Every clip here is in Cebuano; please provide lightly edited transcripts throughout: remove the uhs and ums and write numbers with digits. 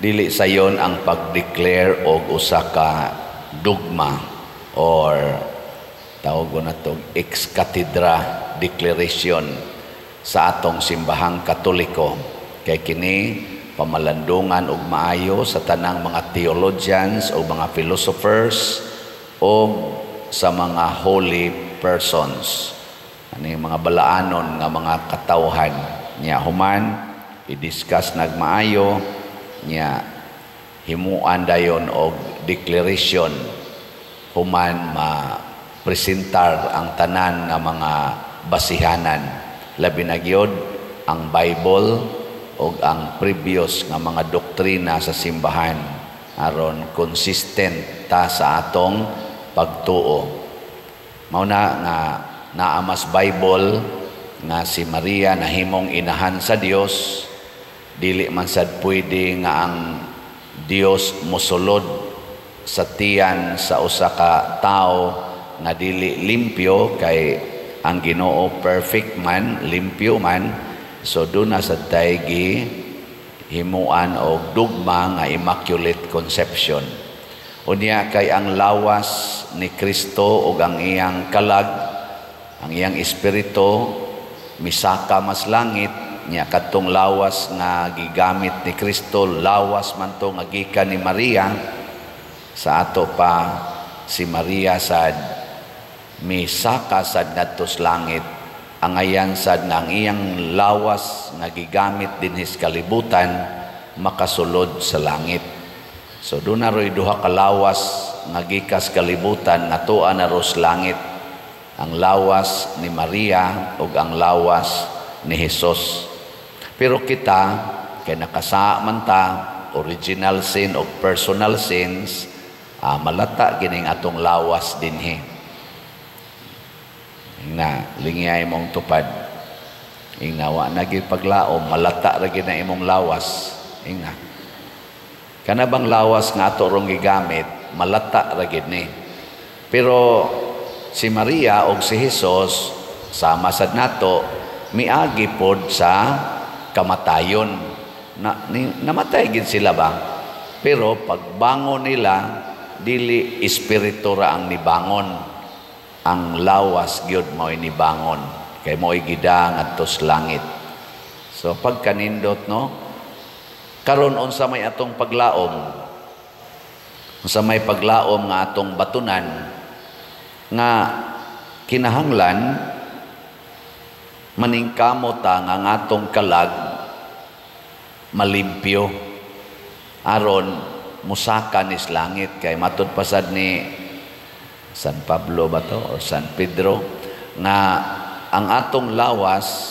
Dili sayon ang pag-declare og usa ka dogma or tawag na to ex cathedra declaration sa atong Simbahang Katoliko, kay kini pamalandungan og maayo sa tanang mga theologians o mga philosophers o sa mga holy persons, ani mga balaanon nga mga katawhan nya. Human i-discuss nagmaayo nya, himuan dayon og declaration, human ma presentar ang tanan nga mga basihanan, labi na gyud ang Bible ug ang previous nga mga doktrina sa simbahan, aron consistent ta sa atong pagtuo. Mao na nga naa mas Bible nga si Maria nahimong inahan sa Dios. Dili man sad pwede nga ang Dios mosulod sa tiyan sa usa ka tawo nga dili limpyo, kay ang Ginoo perfect man, limpyo man. So duna sad tay gi himuan og dugma nga Immaculate Conception. Unya kay ang lawas ni Kristo ug ang iyang kalag, ang iyang espiritu, misaka mas langit nya. Kadtong lawas nga gigamit ni Kristo, lawas man to nga gikan ni Maria. Sa ato pa, si Maria sad misaka sad ngadto sa langit, angayan sad nga ang iyang lawas nga gigamit dinhi sa kalibutan makasulod sa langit. So duna roy duha ka lawas nga gikas kalibutan nga tua na ros langit: ang lawas ni Maria ug ang lawas ni Jesus. Pero kita kay nakasaa man ta, original sin o personal sins, malata gining atong lawas dinhi. Na lingiyay mong tupad, ingna, wa na gyud paglaom, malata ra gyud na imong lawas. Ingna, kana bang lawas nga ato rong gigamit, malata ra gyud ni. Pero si Maria og si Jesus, sama sad nato, miagi pod sa kamatayon na, namatay gid sila ba. Pero pagbangon nila, dili espiritu ra ang nibangon, ang lawas gyud mao'y nibangon, kay mao'y gida ngadto sa langit. So pagkanindot, no? Karon, unsa may atong paglaom? Unsa may paglaom nga atong batunan? Nga kinahanglan maningkamot ta nga ang atong kalag malimpyo aron musaka nis langit, kay matud pasad ni San Pablo ba to or San Pedro nga ang atong lawas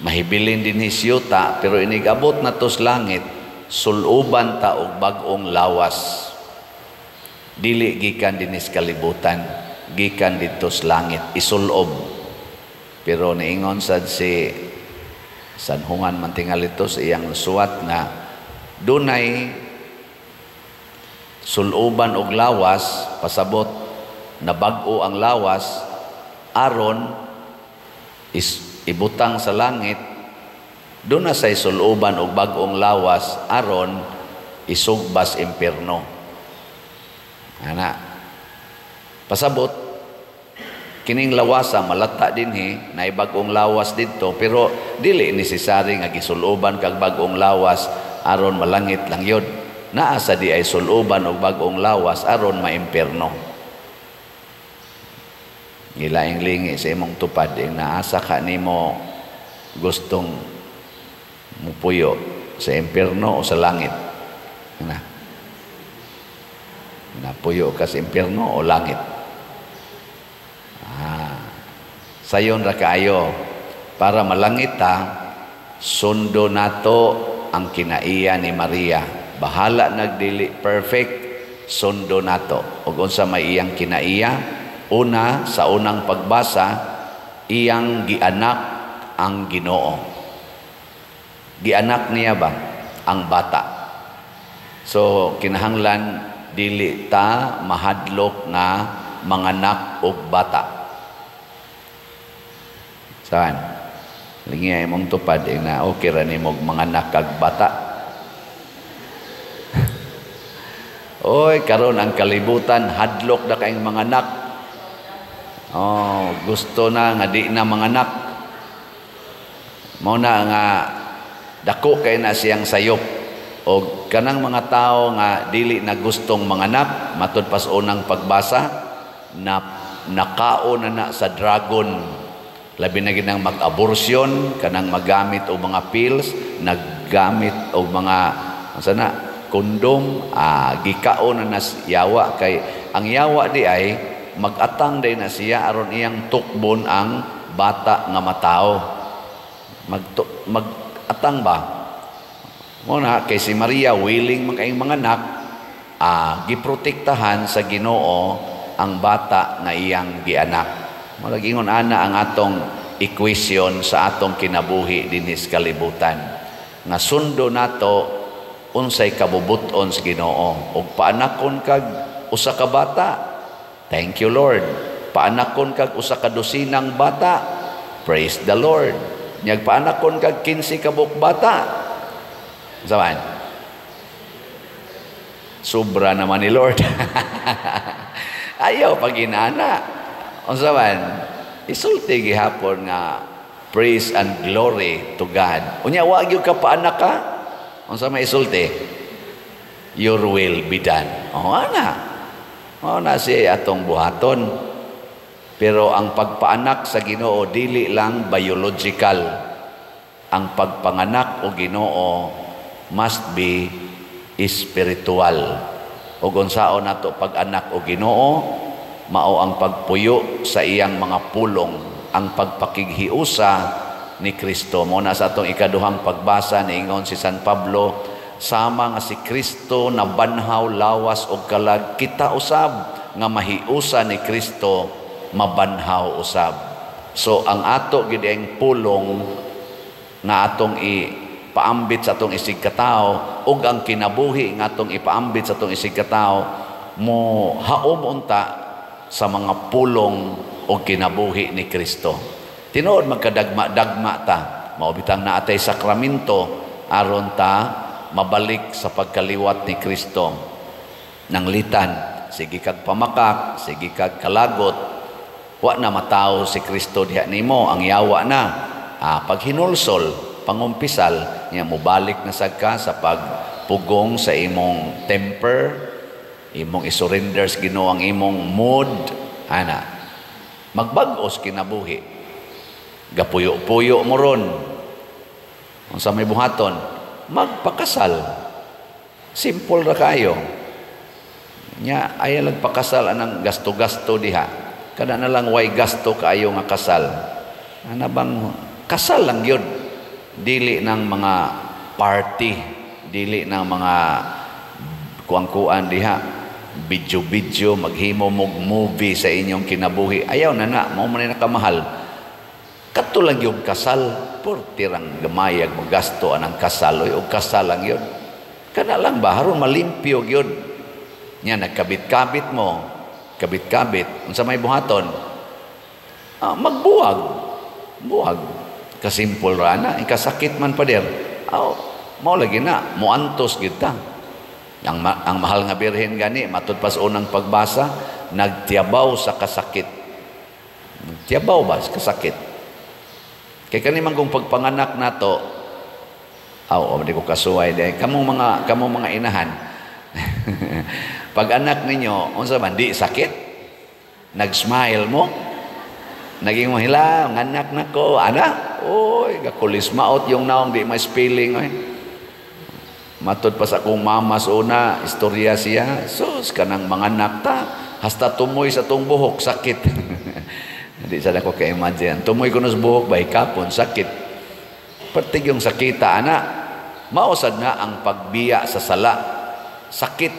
mahibilin dinhi sa yuta, pero inigabot na to sa langit, suluban ta og bag-ong lawas, dili gikan dinhi sa kalibutan, gikan didto sa langit isulob. Pero niingon sad si San Juan man tingali to sa iyang suwat nga dunay suluban og lawas, pasabot na bag-o ang lawas aron is ibutang sa langit. Duna say suluban og bag-ong lawas aron isugbas impierno. Ana, pasabot kining lawasa malata dinhi, na bag-ong lawas didto, pero dili necessary nga gisuloban kag bag-ong lawas aron malangit lang yun. Naa sa di ay suluban og bag-ong lawas aron maimpierno. Gilaing lingi sa imong tupad, ing naasa ka nimo gustong mupuyo, sa impierno o sa langit? Na napuyo ka sa impierno o langit? Sayon ra kaayo. Para malangit ta, sundo nato ang kinaiya ni Maria. Bahala nagdili perfect, sundo nato. Ug unsa may iyang kinaiya? Una, sa unang pagbasa, iyang gianak ang Ginoo. Gianak niya ba ang bata? So kinahanglan dili ta mahadlok nga manganak og bata. Saan? Lingi imong tupad, na okay ra nimo manganak kag bata. Oy, karon ang kalibutan hadlok na kayong mga anak. Oh, gusto na nga di na mga anak. Mao na nga dako kay na siyang sayop. Og kanang mga tao nga dili na gustong manganak, matud pas unang pagbasa na nakaon na na sa dragon. Labi na ginang mag-abortion, kanang magamit og mga pills, naggamit og mga unsa na kondom, gikaon na na yawa, kay ang yawa di ay magatang day na siya aron iyang tukbon ang bata nga matao. Mag-atang ba? Muna kay si Maria willing man kayong manganak, giprotektahan sa Ginoo ang bata nga iyang gianak. Murag ingon ana ang atong equation sa atong kinabuhi dinhi sa kalibutan. Nga sundo nato unsay kabubut-on sa Ginoo. Ug paanakon kag usa ka bata, thank you, Lord. Paanakon kag usa ka dosinang bata, praise the Lord. Nyag paanakon kag 15 ka buok bata, saban? Sobra naman ni Lord. Ayaw pag inana. Unsa man? Isulti gihapon nga praise and glory to God. Unya wa gyud ka paanak ka? Unsa may isulti? Your will be done. Oh, ana. Mao na siya atong buhaton. Pero ang pagpaanak sa Ginoo dili lang biological. Ang pagpanganak o Ginoo must be spiritual. Ug unsaon nato pag-anak o Ginoo, mao ang pagpuyo sa iyang mga pulong, ang pagpakighiusa ni Kristo. Mao na sa atong ikaduhang pagbasa, niingon si San Pablo, sama nga si Kristo nabanhaw lawas og kalag, kita usab nga mahiusa ni Kristo mabanhaw usab. So ang ato gid ang pulong nga atong ipaambit sa atong isig katawo ug ang kinabuhi nga atong ipaambit sa atong isig katawo mo haom unta sa mga pulong o kinabuhi ni Kristo. Tinuod magkadagma-dagma ta, mao bitang naatay sakramento aron ta mabalik sa pagkaliwat ni Kristo. Nanglitan, sige kag pamakak, sige kag kalagot, wa na matawo si Kristo diha nimo, ang yawa na. Pag hinulsol, pangumpisal, niya mobalik na sad ka sa pagpugong sa imong temper, imong isurrender sa Ginoo ang imong mood, ana. Magbag-os kinabuhi. Gapuyo-puyo mo ron. Unsa may buhaton? Magpakasal. Simple ra kayo. Nya ayaw nagpakasal anang gasto-gasto diha. Kada na lang way gasto kaayo nga kasal. Ana bang kasal lang yun. Dili ng mga party, dili ng mga kuang-kuan diha, video-video, maghimo mog movie sa inyong kinabuhi. Ayaw na na, mao man nakamahal. Kato lang yung kasal, portirang gamayag magasto anang kasal, oy, og kasal lang yun. Kana lang ba, haron malimpyo yun. Nya, nagkabit-kabit mo, kabit-kabit, unsa may buhaton? Magbuwag. Buwag. Kasimple ra na, ikasakit man pa der. Aw, mao lagi na, muantos gyud ta. Ang mahal nga birhen gani, matud pas unang pagbasa, nagtiyabaw sa kasakit. Nagtiyabaw ba sa kasakit? Kay kani man kung pagpanganak nato, aw, oh, di ko kasuway di kamong mga inahan. Pag anak ninyo, unsa man di sakit? Nag-smile mo? Naging mo hila, anak na ko, ana? Oy, gakulis maot yung naong di may spelling oy. Matod pa sa akong mama sa una, istorya siya, sus, kanang mga anak ta, hasta tumoy sa tong buhok, sakit. Hindi sa ko ka-imagine. Tumoy ko sa buhok, ba, kapon, sakit. Pertig yung sakita, ana, mausad na ang pagbiya sa sala. Sakit,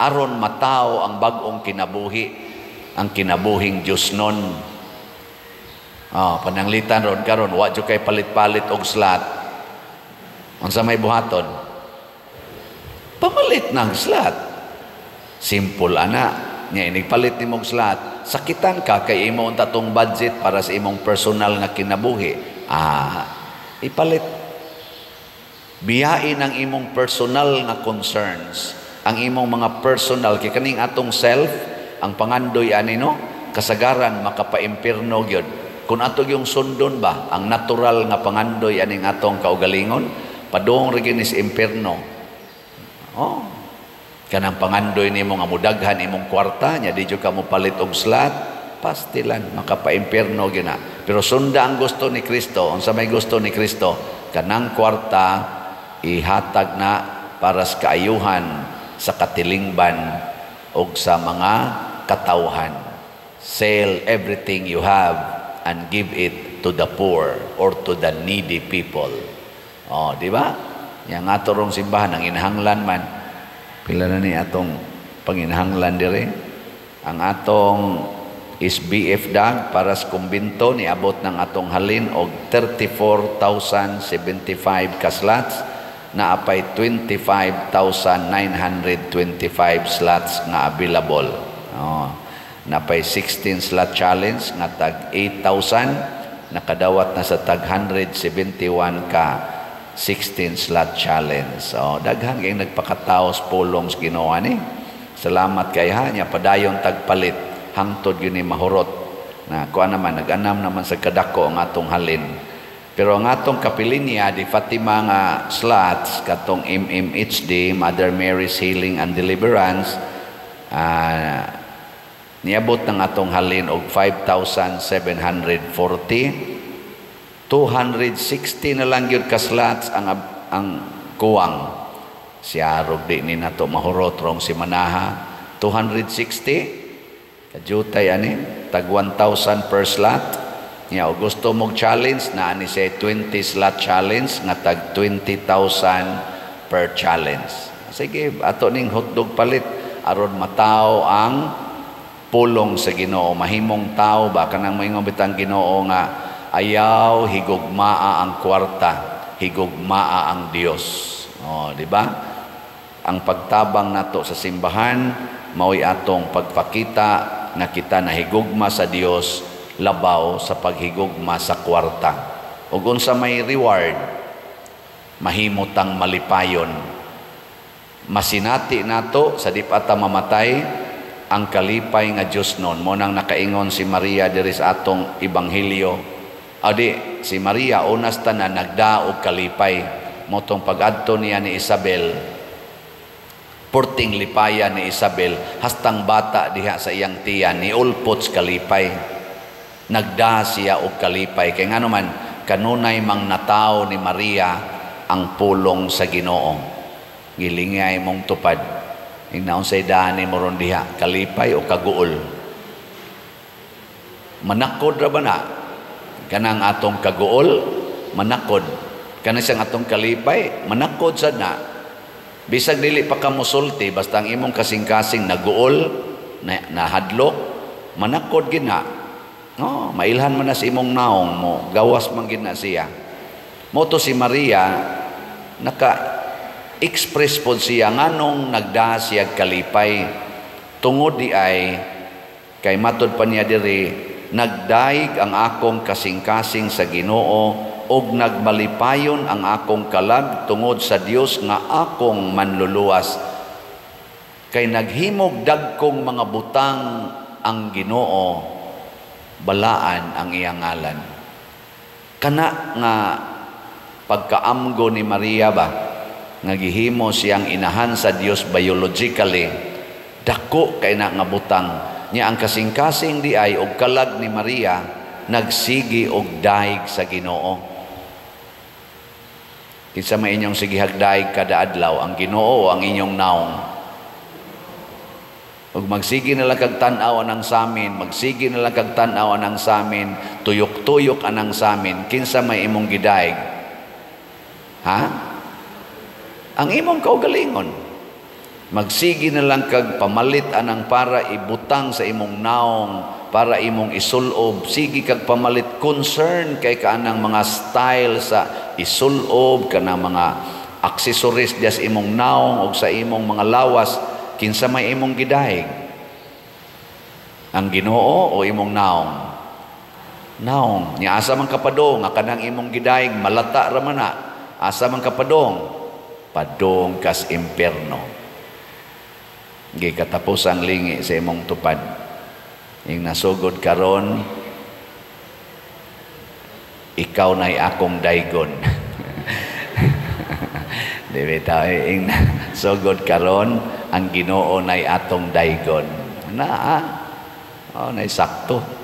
aron matao ang bag-ong kinabuhi, ang kinabuhing Diyos nun. Oh, pananglitan ron karon wa jud kay palit-palit og slat. Unsa may buhaton? Pamalit ng slat. Simple ana. Nya inig palit nimo og slat, sakitan ka kay imo unta tong budget para sa imong personal nga kinabuhi. Ipalit. Biyain ang imong personal nga concerns Ang imong mga personal, kay kaning atong self, ang pangandoy ani, no, kasagaran makapaimpirno gyud. Kung ato yung sundon ba, ang natural nga pangandoy aning atong kaugalingon, padung ra gyud ni sa impierno. Oh. Kanang pangandoy nimo nga mudaghan imong kwarta nya di jud ka mo palit og slot, pastilan makapaimpierno gyud na. Pero sunda ang gusto ni Kristo. Unsa may gusto ni Kristo? Kanang kwarta ihatag na para sa kaayuhan sa katilingban og sa mga katawhan. Sell everything you have and give it to the poor or to the needy people. Oh, di ba? Yang ato rong simbahan ang inahanglan man. Pila na ni atong panginahanglan dire? Ang atong SBF dag para sa kumbinto, niabot ng atong halin og 34,075 ka slots, naapay 25,925 slots nga available. Oh. Napay 16 slot challenge nga tag 8,000, nakadawat na sa tag 171 ka 16 slot challenge. So, daghan kay nagpakataos pulong sa Ginoo ni. Salamat kay ha nya, padayon tagpalit hangtod gyud ni mahurot. Na kuan naman, nag-anam naman sa kadako ang atong halin. Pero ang atong Kapilinya di Fatima nga slots, katong MMHD, Mother Mary's Healing and Deliverance, niabot ng atong halin og 5,740. 260 na lang gyud ka slots ang kuwang. Siya rog di ni nato mahurot rong si Manaha. 260 kajutay ani, tag 1,000 per slot. Nya og gusto mog challenge na ani siya, 20 slot challenge nga tag 20,000 per challenge. Sige, ato ning hotdog palit aron mataw ang pulong sa Ginoo, mahimong tao ba. Kanang moingon bitang Ginoo nga ayaw higugmaa ang kwarta, higugmaa ang Dios. Oh, di ba? Ang pagtabang nato sa simbahan mao'y atong pagpakita nga kita nahigugma sa Dios labaw sa paghigugma sa kwarta. Ug unsa may reward? Mahimo tang malipayon. Masinati nato sa di pa ta mamatay ang kalipay nga Dios nun. Mo nang nakaingon si Maria diri sa atong ebanghelyo. Adi, si Maria unas tanan nagda og kalipay. Motong pag-adto niya ni Isabel, porting lipaya ni Isabel, hastang bata diha sa iyang tiyan ni ulpot sa kalipay. Nagda siya og kalipay kay ngano man kanunay mang nataw ni Maria ang pulong sa Ginoo. Gilingay mong tupad. Ingnaon say dani mo ron diha, kalipay o kaguol? Manakod ra ba na? Kanang atong kaguol, manakod. Kanang siyang atong kalipay, manakod sad na. Bisag dili pa ka mosulti, basta ang imong kasing-kasing naguol, na, nahadlok, manakod gid na. No, mailhan man na sa imong naong mo, gawas man gid na siya. Mo to si Maria naka express pod siya nganong nagda siya kalipay. Tungod di ay kay matod pa niya diri, "Nagdaig ang akong kasing-kasing sa Ginoo ug nagmalipayon ang akong kalag tungod sa Dios nga akong manluluwas, kay naghimog dagkong mga butang ang Ginoo, balaan ang iyang ngalan." Kana nga pagkaamgo ni Maria ba, nga gihimo siyang inahan sa Dios biologically, dako kay na nga butang niya. Ang kasing-kasing di ay og kalag ni Maria nagsigi og daig sa Ginoo. Kinsa may inyong sigihag daig kada adlaw, ang Ginoo o ang inyong naong? Ug magsige na lang kag tan-aw anang samin, magsige na lang kag tan-aw anang samin, tuyok-tuyok anang samin, kinsa may imong gidaig? Ha? Ang imong kaugalingon. Magsige na lang kag pamalit anang para ibutang sa imong naong, para imong isulob, sige kag pamalit, concern kay ka anang mga style sa isulob, kanang mga accessories diya sa imong naong o sa imong mga lawas, kinsa may imong gidaig? Ang Ginoo o imong naong? Naong. Nya asa man kapadong nga kanang imong gidaig malata ra man na? Asa man kapadong? Padong kas impierno. Gikatapos ang lingi sa imong tupad. Ing nasugod karon, ikaw na'y akong daygon. Di ba? Ing sugod karon, ang Ginoo na'y atong daygon. Na, ah. Oh, na'y sakto.